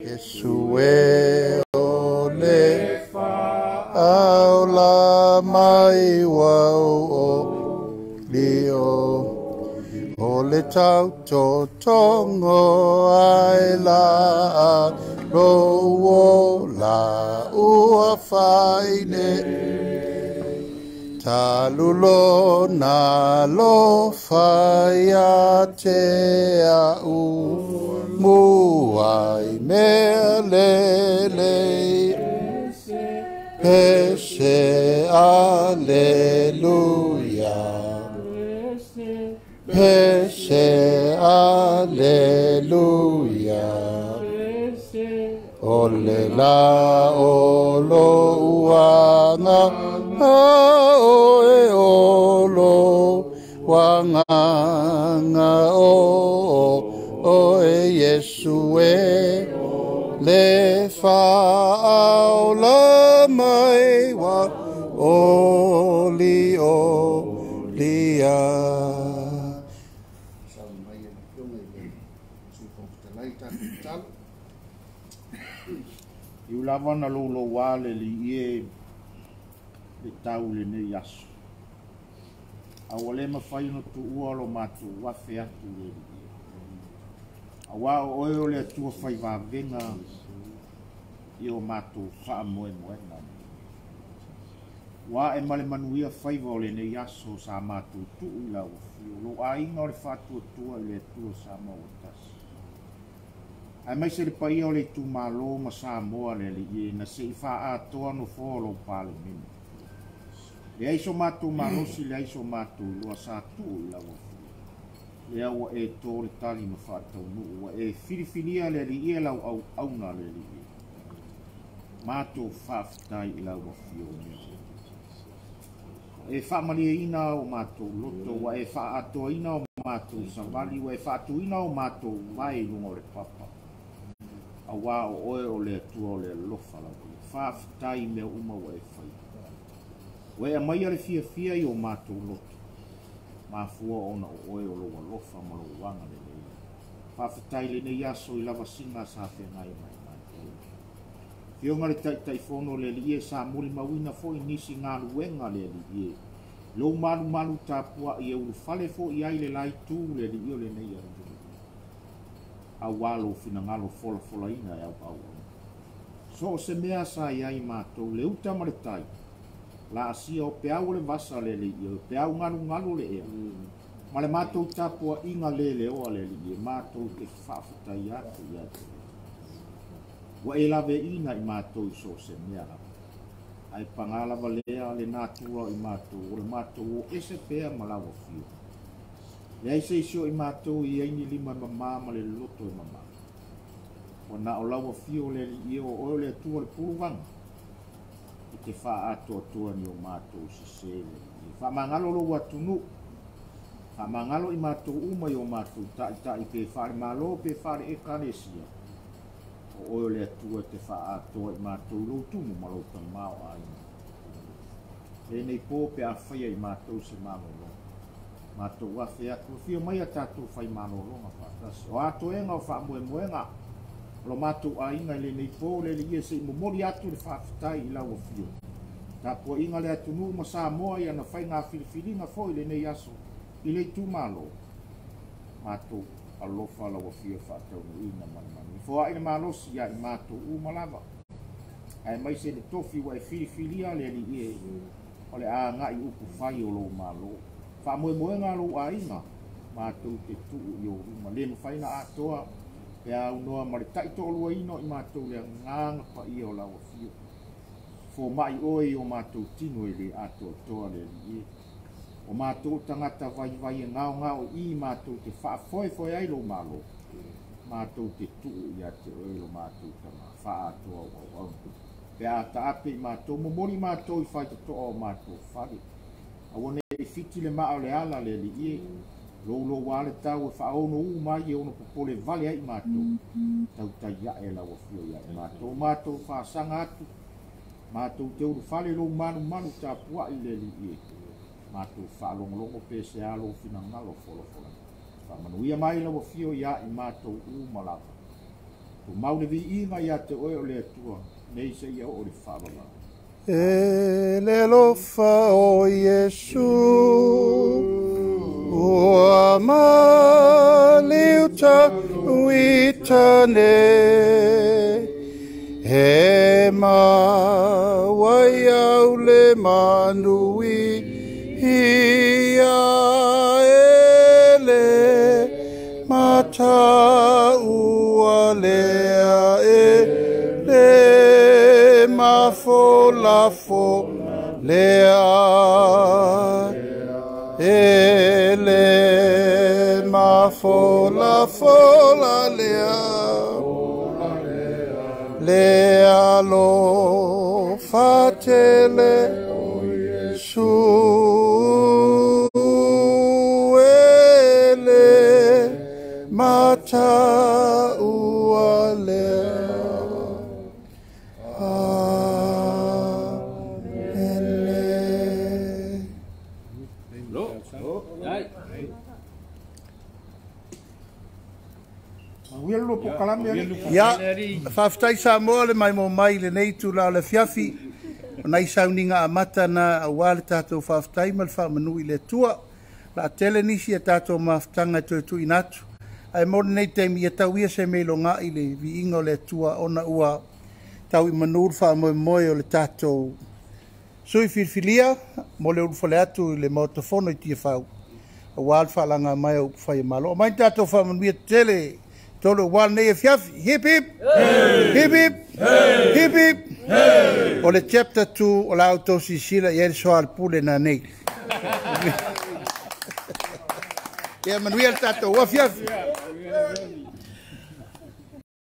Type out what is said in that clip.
Iesu e o le faaola mai ua ou lio o le tautotogo ai la lou ola ua fai nei talu lona alofa ia te a'u muai mea lelei pese aleluia pese aleluia o le la o lou agaga oe o lou agaga o oe Iesu e le faaola mai ua oli olia. Sauni mai e le Afioga i le Sui Fofoga Fetalai tatou tatalo. Iu lava na louloua le alii e le tau i lenei aso. A ua le mafai ona tuua lo matou afe atu i le alii e. Aua o oe o le Atua fai vavega i o matou faamoemoega. Ua ae ma le manuia faiva o lenei aso sa matou tuu i lau afio. Lou aiga o le faatuatua i le Atua Samoa ua tasi. Aemaise le paia o le itumalo ma Samoa le alii e na se i faaatoa nofoa o lou Palemene. Leai so matou malosi, leai so matou iloa sa tuu i lau afio. Lea ua e to le tali ma faataunuu, ua e filifilia le alii e lau auauna le alii e. Matou faafetai i lau afio mea uma. Ua e faamalieina o matou loto, ua e faaatoaina o matou savali, ua e faatuina o matou vae i luga o le papa. Aua o oe o le Atua o le alofa lava ia. Faafetai i mea uma ua e faia. Ua e aumaia le fiafia i o matou loto, mafua ona o oe o lou alofa ma lou agalelei. Faafetai i lenei aso i lavasiga sa feagai ma i matou. Afioga le Taitaifono le alii e sa molimauina foi nisi galuega le alii e. Lou malumalu tapuai e ulufale foi ai le la itu le alii o lenei atunuu. Aua lou finagalo folafolaina e auauauna. So o se mea sa i ai matou le uta ma le tai, laasia o peau o le vasa le alii o peau galugalu o le ea. Ma le matou tapuaiga leleoa le alii e matou te faafetai atu ia te oe. Ua e laveina i matou i so o se mea lava. Ae paga lava lea le natura o i matou, o le matou o ese pea ma lau afio. Leai se isi o i matou i ai ni lima e mama ma le loto e mama. Ua na o lau afio le alii e o oe o le Atua o le puluvaga. E te faaatoatoa ni o matou sese le alii e. Faamagalo lou atunuu. Faamagalo i matou uma i o matou taitai pe faalemalo pe faale ekalesia. O oe o le Atua e te faaatoa i matou lou tumu ma lou tamaoaiga. Lenei po pe a faia i matou se malologa. Matou afe atu, afio mai a tatou fai malologa faatasi. O atoega o faamoemoega o lo matou aiga i lenei po le alii e se i momoli atu le faafetai i lau afio. Tapuaiga le atunuu ma Samoa i ana faiga filifiliga foi i lenei aso i le itumalo. Matou alofa lau afio faataunuuina ma le manuia. Foai le malosi ia i matou uma lava. Aemaise le tofi ua e filifilia le alii e o le agai upu fai o lou malo. Faamoemoega lou aiga, matou te tuu i ou lima. Le mafai na atoa pe aunoa ma le taitoaluaina o i matou le agaga paia o lau afio. Fomai oe i o matou tino e le atoatoa le alii e. O matou tagata vaivai e gaogao i matou te faafoefoe ai lou malo. Matou te tuu ia te oe lo matou tama faaatoa o auauna. Pe a taape i matou, momoli matou i faitotoa o matou fale. Aua ne i fiti le maa o le ala le alii e. Louloua le tau e faaono u mai e ono popole vale ai matou. Tautai ae lau afio ia i matou. Matou faasaga atu. Matou te ulufale lou malumalu tapuai le alii e. Matou faalogologo pe se a lou finagalo folafola. Faamanuia mai lau afio ia i matou uma lava. Tumau le viiga ia te oe o le Atua, nei seia oo i le faavavau. E le alofa o Iesu ua maliuta uita nei, e maua ai au le manui ia e le mataua lea e le mafolafo lea e le mafolafola lea le alofa tele Iesu e le mataua lea. Amene. Manuia le lua polokalame alii. Ia, faafetai Samoa le maimoa mai i lenei itula o le afiafi. O nai sauniga amata na aua le tatou faafetai ma le faamanu i le Atua. O le a tele nisi a tatou mafutaga e toe tuuina atu. Ae mo lenei taimi, ia tau ia se mea i logai le viiga o le Atua ona ua tau i manu le faamoemoe o le tatou sui filifilia mo le ulufale atu i le Maota Fono i Tiafau aua le faalaga mai o upufai o Malo. Aumai ni tatou faamanuia tetele tolu aua lenei afiafi. Hip hip! Hip hip! Hip hip! O le chapter 2 o la outou silasila i ai le soalepule nanei. Ia manuia le tatou afiafi.